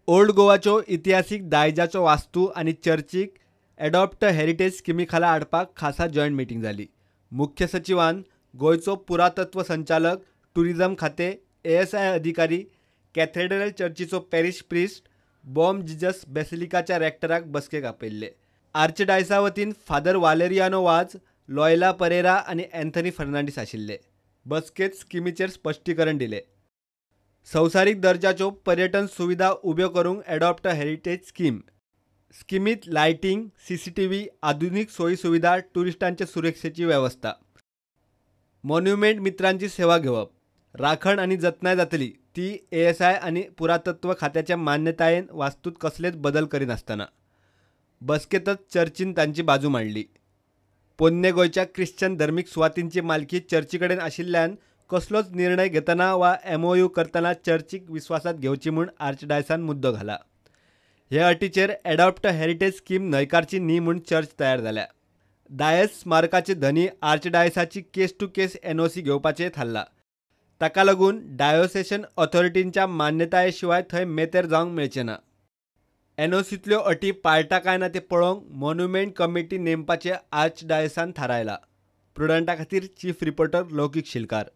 Old गोवाच्यो इतिहासीक दायजाचो वास्तू आनी चर्चीक एडॉप्ट हेरिटेज स्किमी खाला हाडपाक खासा जॉयंट मिटींग जाली. मुख्य सचिवान गोंयचो पुरातत्व संचालक, टुरिझम खातें, एएसआय अधिकारी, कॅथेड्रल चर्चीचो पॅरिश प्रिस्ट, बॉम जिजस बेसिलिकाच्या रॅक्टराक बसकेक आपयल्ले. आर्चडायसा वतीन फादर वालेरियानो वाज, लॉयला परेरा आनी अँथनी फर्नांडीस आशिल्ले. बसकेत स्किमीचेर स्पश्टीकरण दिलें. संवसारीक दर्जाच्यो पर्यटन सुविधा उब्यो करूंक एडॉप्ट हेरिटेज स्कीम. स्किमीत लायटींग, सीसीटीव्ही, आधुनीक सोयी सुविधा, ट्युरिस्टांचे सुरक्षेची वेवस्था, मॉन्युमेंट मित्रांची सेवा घेवप, राखण आनी जतनाय जातली ती एएसआय आनी पुरातत्व खात्याच्या मान्यतायेन वास्तूत कसलेच बदल करिनासतना. बसकेतच चर्चीन तांची बाजू मांडली. पोन्ने गोंयच्या ख्रिश्चन धर्मीक सुवातींची मालकी चर्ची कडेन आशिल्ल्यान कसलोच निर्णय घेतना वा एमओयू करतना चर्चीक विस्वासात घेवची म्हूण आर्चडायसान मुद्दो घाला. हे अटीचेर एडॉप्ट हेरिटेज स्कीम न्हयकारची न्ही म्हूण चर्च तयार जाल्या. दायज स्मारकाचे धनी आर्चडायसाची केस टू केस एनओसी घेवपाचें थारला. ताका लागून डायोसेशन ऑथॉरिटींच्या मान्यताये शिवाय थंय मेतेर जावंक मेळचें ना. एनओसींतल्यो अटी पाळटा काय ना तें पळोवंक मॉन्युमेंट कमिटी नेमपाचें आर्चडायसान थारायलां. प्रुडंटा खातीर चीफ रिपोर्टर लौकीक शिलकार.